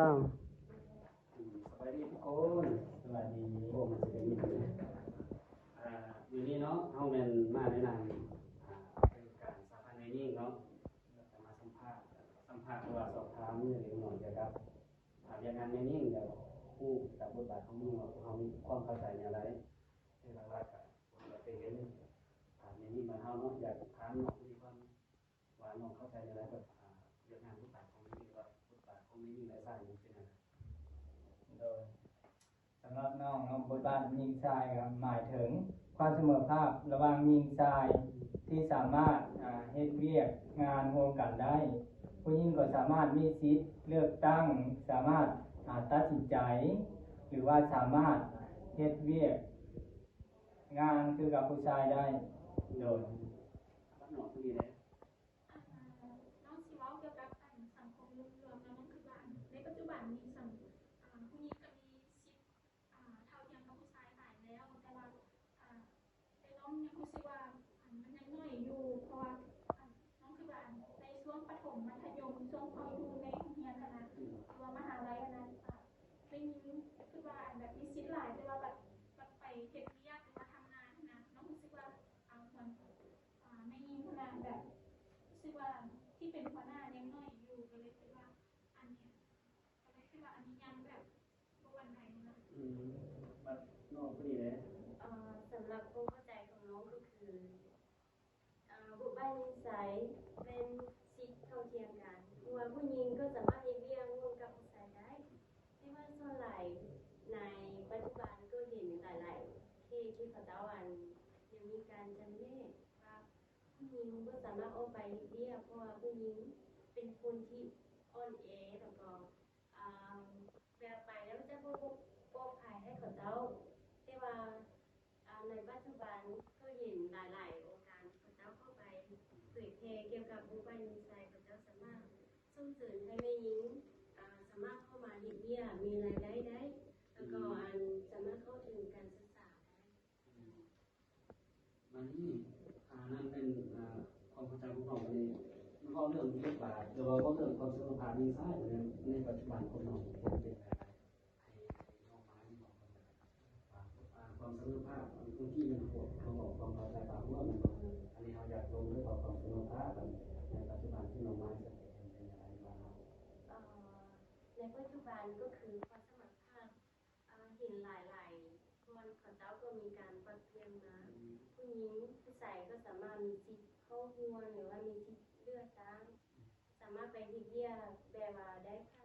ສາມ ສະບາຍດີທຸກຄົນ ສະບາຍດີ ໂອ້ ມັນຊິໄດ້ຍິນຢູ່ ອ່າ ມື້ນີ້ເນາະ ເຮົາແມ່ນມາໃນນາມ ອ່າ ອົງການສະຫະພັນແມ່ຍິງເນາະ ຈະມາສຳພາດ ສຳພາດ ຫຼືວ່າສອບຖາມເລັກນ້ອຍກ່ຽວກັບ ອ່າ ວຽກງານແມ່ຍິງ ແລ້ວຮູ້ຈັກບົດບາດຂອງແມ່ຍິງ ວ່າພວກເຮົາມີຄວາມເຂົ້າໃຈແນວໃດ ແຕ່ຫຼັກໆ ກໍ ກໍໄປເຫັນ ອ່າ ແມ່ຍິງບ້ານເຮົາເນາະ ຢາກຖາມເນາະ ມີຄວາມ ວ່ານ້ອງເຂົ້າໃຈແນວໃດກັບ ອ່າ ວຽກງານບົດບາດຂອງແມ່ຍິງ ແລ້ວກໍບົດບາດຂອງແມ່ຍິງ ແລະ ຊາຍນີ້ເປັນຫຍັງ? ໂດຍ ສຳລັບນ້ອງເນາະ ບົດບາດຍິງຊາຍກໍໝາຍເຖິງຄວາມສະເໝີພາບລະຫວ່າງຍິງຊາຍ ທີ່ສາມາດ ອ່າ ເຮັດວຽກງານຮ່ວມກັນໄດ້. ຜູ້ຍິງກໍສາມາດມີສິດເລືອກຕັ້ງ, ສາມາດ ອ່າ ຕັດສິນໃຈ ຫຼືວ່າສາມາດເຮັດວຽກ ງານຄືກັບຜູ້ຊາຍໄດ້. ໂດຍ ສຳລັບນ້ອງຜູ້ນີ້ເດ້ ອ່າ ນ້ອງຊິເວົ້າກ່ຽວກັບອັນສັງຄົມໂດຍລວມເນາະ ນ້ອງຄິດວ່າອັນໃນປັດຈຸບັນນີ້ສັງ ອ່າ ຜູ້ຍິງກໍມີສິດ ອ່າ ເທົ່າທຽມກັບຜູ້ຊາຍຫຼາຍແລ້ວ ແຕ່ວ່າ ອ່າ ແຕ່ນ້ອງຍັງຮູ້ສຶກວ່າ ອັນ ມັນຍັງໜ້ອຍຢູ່ ເພາະວ່າ ອັນ ນ້ອງຄິດວ່າ ອັນ ໃນຊ່ວງປະຖົມມັດທະຍົມ ຊ່ວງເຮົາຢູ່ໃນໂຮງຮຽນຫັ້ນນະ ຫຼືວ່າມະຫາໄລຫັ້ນນະ ອ່າ ໄດ້ຍິນ ຄິດວ່າ ອັນ ແບບມີສິດຫຼາຍ ແຕ່ວ່າບັດ ບັດໄປເຮັດວຽກ ຫຼືວ່າທຳງານຫັ້ນນະ ນ້ອງຮູ້ສຶກວ່າ ອ່າ ຄວນ ອ່າ ແມ່ຍິງຫັ້ນນະ ແບບ ຮູ້ສຶກວ່າທີ່ເປັນຫົວໜ້າຍັງໜ້ອຍຢູ່ ກໍເລີຍຄິດວ່າ ອັນນີ້ ກໍເລີຍຄິດວ່າ ອັນນີ້ຍັງແບບ ບໍ່ປານໃດນະ. ອືມ ບັດນ້ອງຜູ້ນີ້ເດ້? ເອີ ສຳລັບຄວາມເຂົ້າໃຈຂອງນ້ອງກໍຄື ເອີ ບຸບບາດຍິງຊາຍແມ່ນສິດເທົ່າທຽມກັນ ເພາະວ່າຜູ້ຍິງກໍສາມາດເຮັດວຽກຮ່ວມກັບຜູ້ຊາຍໄດ້ ແຕ່ວ່າສ່ວນຫຼາຍໃນປັດຈຸບັນກໍເຫັນຫຼາຍໆເຄສທີ່ເຂົາເຈົ້າ ອັນ ຍັງມີການຈຳແນກວ່າ ຜູ້ຍິງບໍ່ສາມາດອອກໄປເຮັດວຽກ ເພາະວ່າຜູ້ຍິງເປັນຄົນທີ່ອ່ອນແອ ແລ້ວກໍ ອ່າ ແບບໄປແລ້ວຈະບໍ່ ບໍ່ປອດໄພໃຫ້ເຂົາເຈົ້າ. ແຕ່ວ່າ ອ່າ ໃນປັດຈຸບັນກໍເຫັນຫຼາຍໆອົງການເຂົາເຈົ້າເຂົ້າໄປເຜີຍແຜ່ກ່ຽວກັບບຸບບາດຍິງຊາຍ ເຂົາເຈົ້າສາມາດສົ່ງເສີມໃຫ້ແມ່ຍິງ ອ່າ ສາມາດເຂົ້າມາເຮັດວຽກ ມີລາຍໄດ້ໄດ້ ແລ້ວກໍ ອືມ ອັນ ສາມາດເຂົ້າເຖິງການສຶກສາໄດ້. ອືມ ບາດນີ້ ອ່າ ນັ້ນແມ່ນ ອ່າ ຄວາມເຂົ້າໃຈຂອງນ້ອງນີ້ ເວົ້າເລື່ອງບົດບາດ ຫຼືວ່າເວົ້າເລື່ອງຄວາມສະເໝີພາບຍິງຊາຍໃນ ໃນປັດຈຸບັນຂອງນ້ອງເປັນແບບໃດ? ໃຫ້ ໃຫ້ນ້ອງມາເວົ້າກ່ອນ ອ່າ ຄວາມສະເໝີພາບ ບາງທີມັນພວກເຮົາເວົ້າຄວາມເຂົ້າໃຈບາງເລື່ອງ ອັນນີ້ເຮົາຢາກລົງເລື່ອງຂອງຄວາມສະເໝີພາບ ໃນປັດຈຸບັນທີ່ນ້ອງມາເປັນ ເປັນຈັ່ງໃດບ້າງ? ເອີ ໃນປັດຈຸບັນກໍຄືຄວາມສະເໝີພາບ ອ່າ ເຫັນຫຼາຍໆຄົນ ເຂົາເຈົ້າກໍມີການປັບປ່ຽນມາ ອືມ ຜູ້ຍິງຜູ້ຊາຍກໍສາມາດມີສິດເຂົ້າຮ່ວມ ຫຼືວ່າມີສິດເລືອກຕັ້ງ ສາມາດໄປເຮັດວຽກແບບວ່າໄດ້ຂ